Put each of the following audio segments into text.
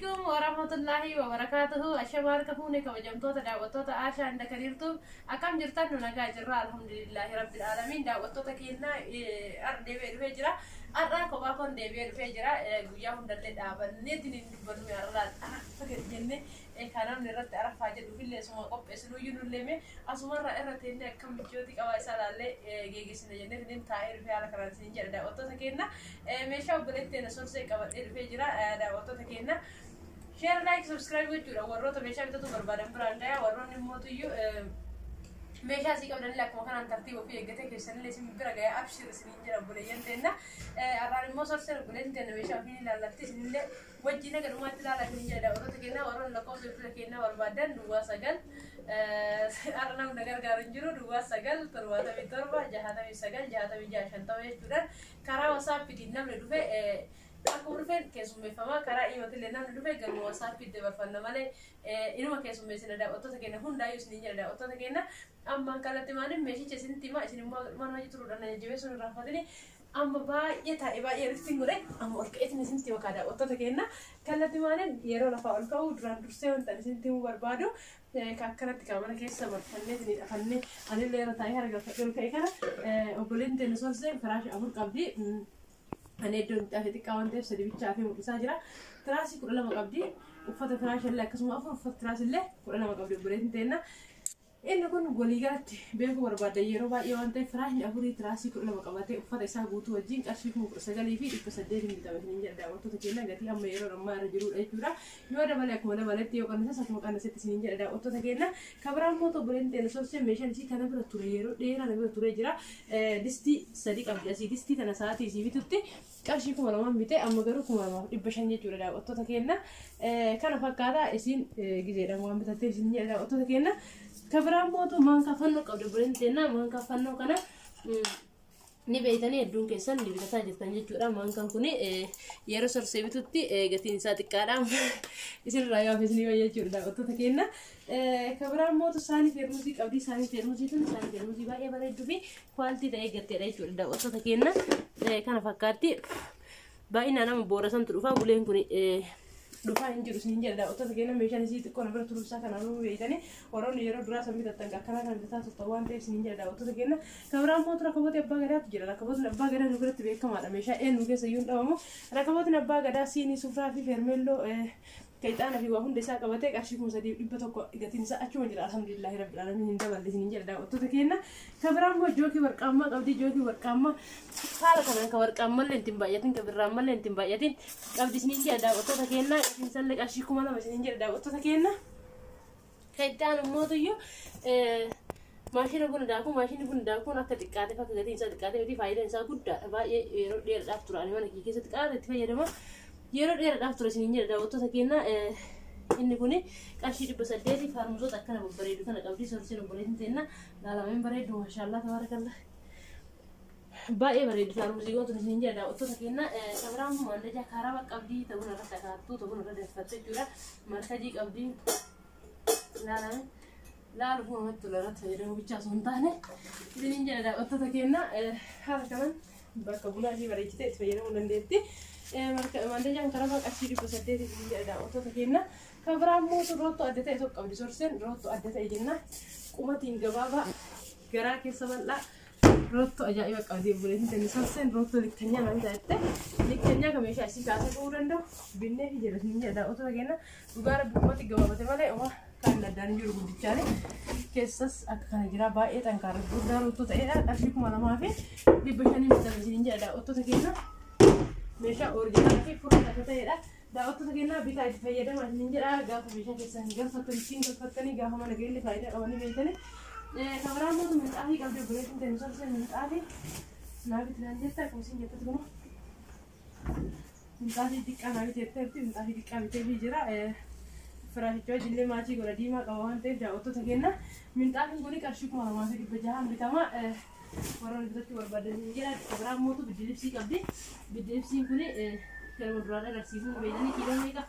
Alaikum warahmatullahi wabarakatuhu. Ashamaa harka fuune, kabajamtoota daawwattoota Aashaa Inda Kariirtu, akkam jirtan? Nu nagaa jirra, alhamdulillahi rabbil aalamiin. Daawwattoota keenya, har'a deebi'ee dhufee jira. Har'a kophaa koon deebi'ee dhufee jira. Guyyaa hundallee dhaabanneetiin hin dubbannu. Har'aan arafa gadi jenne kan namni irratti arafaa jedhuufillee asuma qopheessinuyyuu nullee asumarraa irra teennee akkam michooti qabaa isaa laallee geeggeessina jenneetiin taa'ee dhufee haala kanaan isin jedha. Daawwattoota keenya, meeshaa obboleettii teenya Sorsee qabadhee dhufee jira. Daawwattoota keenya, share, like, subscribe gochuudha warroota meeshaa bitatu barbaadan biraan gayaa. Warroonni mootuyyuu meeshaa asii qabdanillee akkuma kanaan tartiiba ofii eeggatee keessanillee isin bira gayaa, abshir isiniin jedha obboleeyyan teenna. Har'aan immoo Sorseen obboleettiin teenna meeshaa ofii ilaallatti, isinillee wajjin haga dhumaatti ilaalaa isiniin jedha. Daawwattoota keenya, warroonni lakkoofsa bilbila keenyaa barbaadan, 09, har'a namni gargaaru hin jiru, 09 77 69 66 50 jechuudhaan karaa WhatsAppiitiin namni dhufe akkuma dhufeen keessummeeffama. Karaa imotillee namni dhufe galma WhatsAppiitti dabarfanna malee inuma keessummeessina daawwattoota keenya hundaayyuu isiniin jedha. Daawwattoota keenya, ammaan kalatti maaliif meeshicha isinitti hima, isin immoo mana hojii turuudhaan jajjabeessuun irraanfatini. Amma baay'ee taa'e, baay'ee riftiin godhe, amma ol ka'eetiin isinitti hima kaa. Daawwattoota keenya, kalatti maaliin yeroo lafaa ol ka'u duraan dursee wanta isinitti himuu barbaadu ka akkanatti kaa mana keessa marfanneetiin hidhafannee anillee irra taa'ee harka galfadhee ol ka'e kana, obboleen teenya Sorseen firaasha afur qabdi. Ani iddoon itti hafe xiqqaa waan ta'eef sadi bichaa fi mul'isaa jira. Tiraasii 12 qabdi. Uffata firaasha illee akkasuma afur, uffata tiraasii illee 12 qabdi obboleettiin teenna. Inni kun waliigalatti beekuu barbaadda yeroo baay'ee waan ta'eef, firaashni afurii tiraasii 12 qabatee uffata isaa guutuu wajjin qarshii 19,800n bitame isiniin jedha. Daawwattoota keenya, gatii amma yeroo ammaa irra jirudha jechuudha. Yoo dabale akkuma dabaletti, yoo qannisas akkuma qannisetti isiniin jedha daawwattoota keenya. Kabiraan immoo obboleettiin teenya Sorsee meeshaan isii kana bira ture, yeroo dheeraa na bira ture jira. Distii sadi qabdi asii. Distii tana sa'aatii isii bitutti qarshii 2,000 bite, amma garuu 2,500 jechuudha daawwattoota keenya. Kana fakkaata, isiin gizeedhaan waan bitatteef isin jedha daawwattoota keenya. Kabiraan mootu maankaa fannoo qabdi obboleettiin teenya. Maankaa fannoo kana ni beeytanii, hedduun keessan ni bitataa jirtan jechuudha. Maankaan kun yeroo Sorsee bitutti gatiin isaa xiqqaadha. Isinirraa yoo hafe isinii wayya jechuudha daawwattoota keenya. Kabiraan mootu saanii feermusii qabdi. Saanii feermusii tun saanii feermusii baay'ee bareedduu fi quality ta'ee gatteedha jechuudha daawwattoota keenya. Kana fakkaatti. Baay'inaan nama boora santu dhufa, buleen kun dhufaa hin jiru isin jedha daawwattoota keenya. Meeshaan isii xiqqoo na bira turuu isaa kanaan nu beeytanii, warroonni yeroo duraa san bitattan akkanaa kan bitataa turtan waan ta'eef isin jedha daawwattoota keenya. Kabiraan mootu rakkaboota abbaa gadaatu jira. Rakkabootni abbaa gadaa nu biratti beekamaadha. Meeshaa eenyu keessa iyyuu hin dhabamu. Rakkabootni abbaa gadaa siinii, sufraa fi feermeelloo, ixaana fi waa hunda isaa qabatee qarshii 3,100 gatiin isaa achuma jira. Alhamdulillahi rabbil alamin, hin daballe isin jedha daawwattoota keenya. Kabiraan immoo jookii warqaammaa qabdi. Jookii warqaammaa haala kanaan ka warqaammallee ittiin baay'atin, ka birraammallee ittiin baay'atin qabdi isin jedha daawwattoota keenya. Gatiin isallee qarshii 2,000 isin jedha daawwattoota keenya. Kan itti aanu mootuyyuu maashina buna daakuu. Maashinni buna daakuun akka xiqqaateef, akka gatiin isaa xiqqaatee miti, faayidaan isaa guddaadha. Baay'ee yeroo dheeraadhaaf tura. Ani mana kiyya keessatti qaala itti fayyadama, yeroo dheeraadhaaf ture isiniin jedha daawwattoota keenya. Inni kun qarshii 800. Faarmuzoota akkana babbareedu kana qabdi Sorseen obboleettiin teenna. Laalameen bareedu, maashaallaa, tabaarakallah, baay'ee bareedu faarmuziiwwan tun isiniin jedha daawwattoota keenya. Kabiraan maandajaa kaaraba qabdi, ta'uun irratti akaattuu, ta'uun irra danfatte jechuudha. Markajii qabdi. Laalame laalu namatti tola, irratti fayyadamuu bichaa osoo hin taane isiniin jedha daawwattoota keenya. Haala kanaan bakka bunaa ishee bareechitee itti fayyadamuu dandeetti. Maandajaan karabaa qarshii 800 isiniin jedha daawwattoota keenya. Kan biraa immoo roottoo adda ta'e tokko qabdi Sorseen. Roottoo adda ta'e jenna. Qumatiin gabaabaa, garaa keessa bal'aa, roottoo ajaa'iba qabdi obboleettiin teenya Sorseen. Roottoo likkanyaa nama jette, likkanyaa kan meeshaa isii kaasee ta'uu danda'u binnee fi jedha isiniin jedha daawwattoota keenya. Dhugaa rabbi, qumati gabaabate malee oma kan addaan hin jiru guddichaani. Keessas akka kana jira, baay'ee xankaara guddaa roottoo ta'edha. Qarshii 2,500 bitame isiniin jedha daawwattoota keenya. Meeshaa original fi furdaa akka ta'edha. Daawwattoota keenyaa, bitaa itti fayyadamaa isiniin jedha. Gaafa meeshaa keessan galfattan ittiin galfattanii, gaafa mana ga'illee faayidaa qabanii beektanii. Kan biraa immoo minxaafii qabdi obboleettiin teenya Sorseen. Minxaafii naa biti naan jette, akkuma isin jettetti kunoo minxaafii xiqqaa naa biti jetteerti, minxaafii xiqqaa biteefii jira. Firaashicha wajjillee match godha, diimaa qaba waan ta'eef. Daawwattoota keenya, minxaafiin kun qarshii 2,600n bitama. Warroonni bitachuu barbaadan hin jira. Kan biraa immoo biddilibsii qabdi. Biddilibsiin kun kanuma duraan agarsiisuu beekanii, kiiloo meeqa?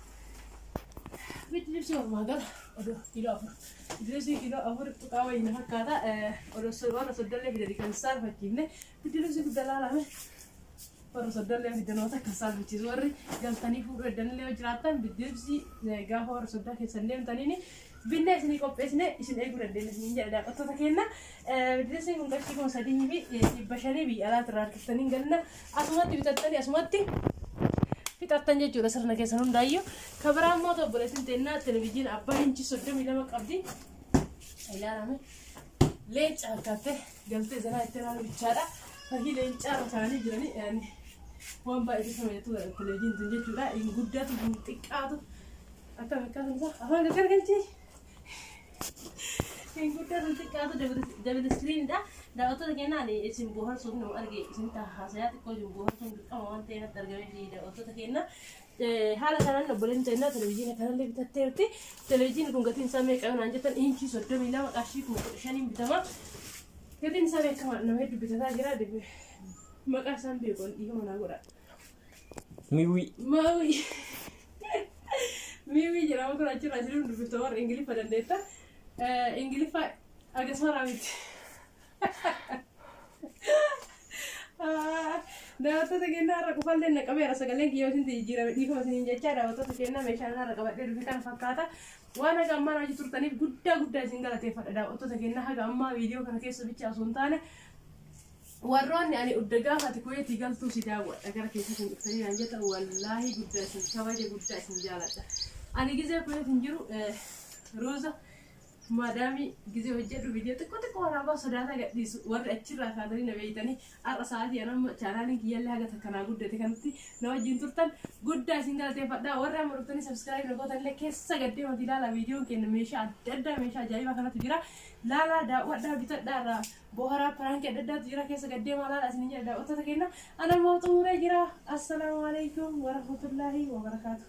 Biddilibsii walumaa gala odoo kiiloo 4. Biddilibsii kiiloo 4 tuqaa wayii na fakkaata. Odoo warra soddollee fidanii kan saalfachiifne biddilibsii guddaa laalame. Warra soddaallee fiddanoota akka saalfachiisu warri galtanii fuudhuu eddanillee yoo jiraattan biddibsi gaafa warra soddaa keessan deemtaniini binnee isinii qopheessine isin eeguu dandeenya isiniin jedha daawwattoota keenya. Biddibsiin kun qarshii 3500 biyya alaatirraa harkiftanii galna asumatti bitattanii asumatti fixattan jechuudha sirna keessan hundaayyuu. Kabiraa immoo obboleessin teennaa televizyiina abbaa inchii 32 qabdi. Ilaalame leenca fakkaattee galtee zanaa itti ilaalu bichaadha. Fakkii leencaa irra kaa'anii jiranii waan baay'ee sama jettu televizyiin tun jechuudha. Hin guddatu hin xiqqaatu akkam akkaatan isaa afaan gargar galchee hin guddatu hin xiqqaatu double screenidha. Daawwattoota keenyaa ani isin bohaarsuuf nama arge isin haasayaa xiqqoo isin bohaarsuun dirqama waan ta'eef natti argamee fi daawwattoota keenya haala kanaan obboleen teennaa televizyiina kanallee bitatteerti. Televizyiinni kun gatiin isaa meeqa yoo naan jettan inchii 32 qarshii 15,000 bitama. Gatiin isaa beekama nama hedduu bitataa jira. Maqaa isaan beeku dhiifama naa godha. Miwii. Maawii. Miwii jedhama kun achirraa jiruun dubbifta warra Ingiliffa dandeetta. Ingiliffa agasmaraa miti. Daawwattoota keenyaa har'a qofallee na qabeera sagaleen kiyya isin jijjiirame dhiifama isiniin jechaa daawwattoota keenyaa meeshaan har'a qabadhee dhufe kana fakkaata. Waan haga ammaa hojii turtaniif guddaa guddaa isin galateeffadha daawwattoota keenyaa haga ammaa viidiyoo kana keessa bicha osoo hin taane warroonni ani udda gaafati kuweetii galtuu si daawwadha gara keessatti hin dhuftanii naan jettan wallaahi guddaa isin kabaja guddaa isin jaaladha. Ani gizee kuweetiin jiru ruuza maadaamii gizee hojjedhu viidiyoo xiqqoo xiqqoo waraabaa sodaataa gadhiisu warri achirraa kaatanii na beeytanii har'a sa'aatii anamma chaanaaliin kiyyallee haga takkanaa guddate kanatti na wajjin turtan guddaa isin galateeffadha warri amma dhuftanii subscribe na gootanillee keessa gaddeemati ilaala viidiyoon keenya meeshaa adda addaa meeshaa ajaa'ibaa kanatu jira laalaa daawwadhaa bitadhaa irraa boharaa prankii adda addaatu jira keessa gaddeemaa laala isin jedha daawwattoota keenya anammoo xumuree jira assalaamu alaikum warahmatullaahi wabarakaatu.